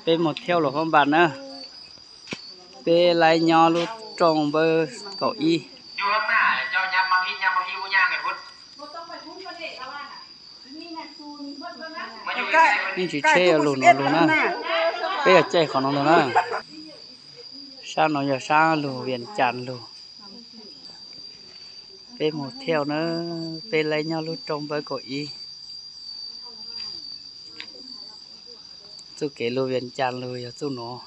Peb mus thiab Luas Phab Npas na. Peb laib nyob lub rooj npawb kaum ib. Yeej tsis tsheb yuav lug no lug na. Peb yuav caij qhov no lug na. Sab no yog sab lug Vias Cas lug. Peb mus thiab na, peb laib nyob lub rooj npawb kaum ib. Txuj kev lug Vias Cas lug yog txuj nuav.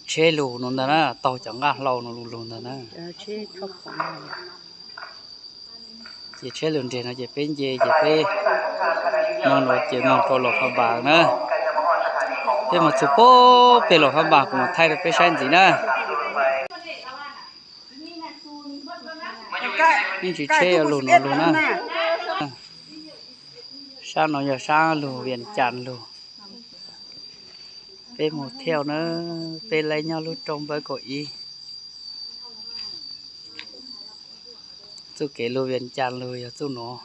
Tsheb lug no ntag na, taug cov nqaj hlau no lug lug ntag na. Ces tsheb lug nres no ces peb nce ces peb moog nuav ces moog rau Luas Phab Npas na. Peb moog txug puag peg Luas Phab Npas kuv mam thaij rau peb saib ntxiv na. Yeej tsis tsheb yuav lug no lug na. Sab no yog sab lug Vias Cas lug. Peb mus thiab na, peb laib nyob lub rooj npawb kaum ib. Txuj kev lug Vias Cas lug yog txuj nuav.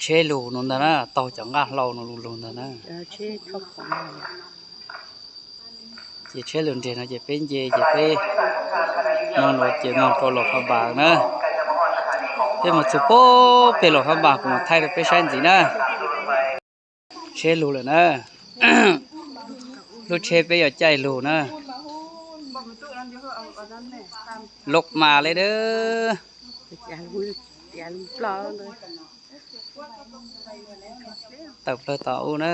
Tsheb lug no ntag na, taug cov nqaj hlau no lug lug ntag na. Ces tsheb lug nres no ces peb nce ces peb moog nuav ces moog rau Luas Phab Npas na. Peb moog txug puag peg Luas Phab Npas kuv mam thaij rau peb saib ntxiv na. Tsheb lug lawm na. Lub tsheb peb yuav caij lug na. Loj mas li dawb. Tawm plawg tom u na.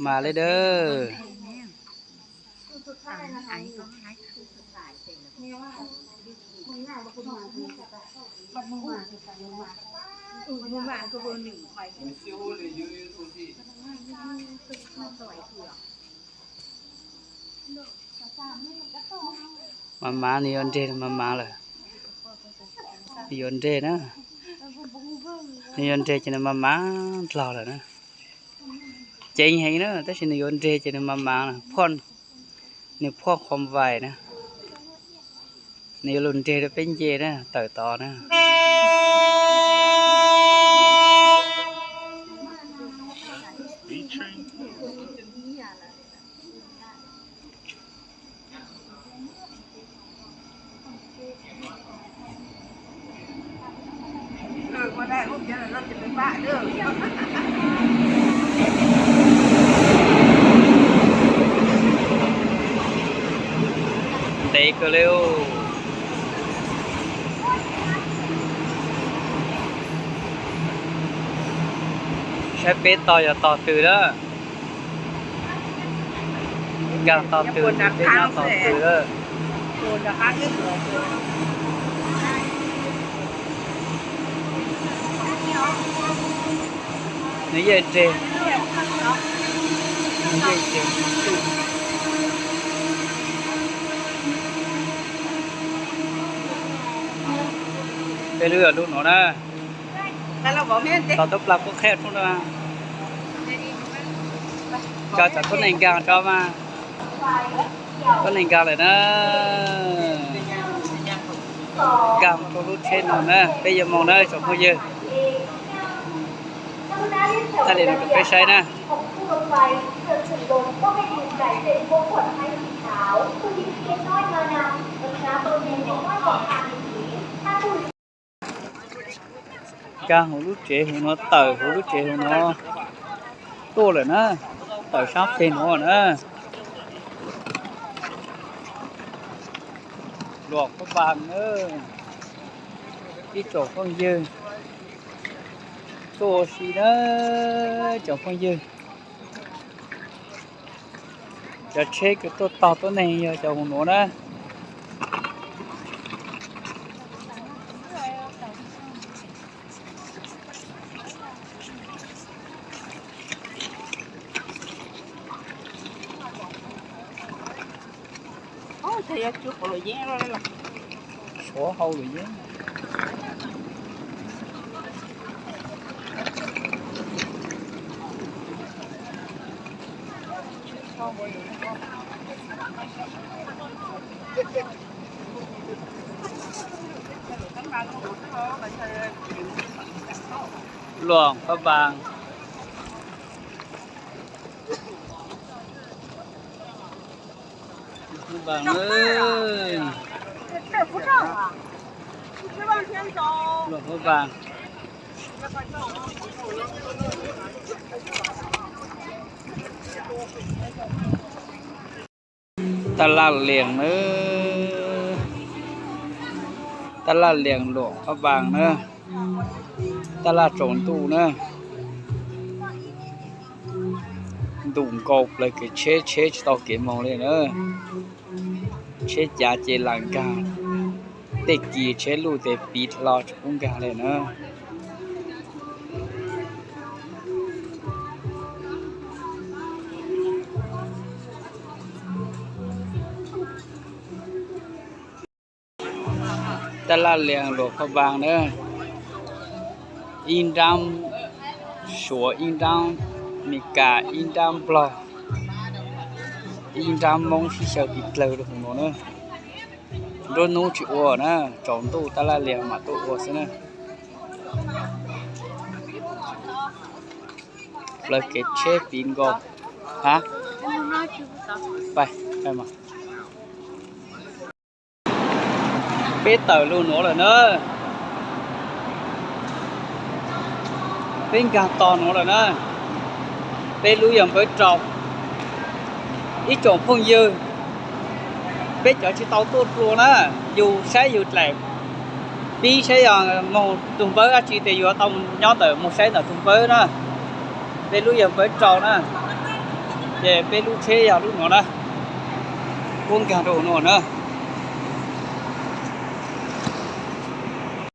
Mas li dawb. Mas mas nws yuav nres mas mas lawm. Nws yuav nres na. Nws yuav nres ces nws mas mas dlog lawm na. Ceev heev na, tab sis nws yuav nres ces nws mas mas, nws phoj qhov vais na. Nws yuav lug nres rau peb nce na, tawm tod na. Ntev kawg li. Saib peb tog yog tog twg lawm. Nkaag tog twg, peb nyob tog twg lawm. Nws yeej nres, nws yeej nres. Peb lub yog lub nuav na. Tog tub plag kub qheb roob na. Tso cov tuab neeg nkaag tso mas. Tuab neeg nkaag lawm na. Nkaag rau lub tsheb no na, peb yuav moog na tsoom phooj ywg. Thaij li no rau peb saib na. Nkaag huv lub tsev huv no, tawm huv lub tsev huv no tuaj lawm na, tawm sab peg no na. Luas Phab Npas na, ib tsoom phooj ywg, tuaj ua si na, tsoom phooj ywg. Cov tsheb kws tuaj tog tuab neeg yog cov huv nuav na. Suav hau lawm yeeb. Luam Phab Npas. Phab Npas, Luam Phab Npas. Taj laj lias na, taj laj lias Luam Phab Npas na, taj laj tsaus ntuj na. Ntuj nkaus plaws kev tsheb, tsheb tsis tau kev moog li na. Tsheb cav ces lam nkag, tej kis tsheb luj tes piv hlo tsis pub nkag li na. Taj laj lias Luam Phab Npas na, ib nrab Suav, ib nrab Meskas, ib nrab Nplog, ib nrab Moob sib xyaw tiv dlawg rau hauv no na. Nruab hnub tsis ua na, tsaus ntuj taj laj lias mam tuaj ua xwb na. Plaws kev tsheb piv nkaus. Ha, peb tawm lug nuav lawm na. Peb nkag tog nuav lawm na. Peb lub yog npawb rau. Ib tsoom phooj ywg, peb cov tsis tau tuaj dlua na, yug saib yug dlaim, pib saib yog moog tug npawb dab tsi tes yug tau nyob ntawm moog saib ntawm tug npawb na. Peb lub yog npawb rau na, ces peb lub tsheb yog lub nuav na. Puab nkag rau nuav na.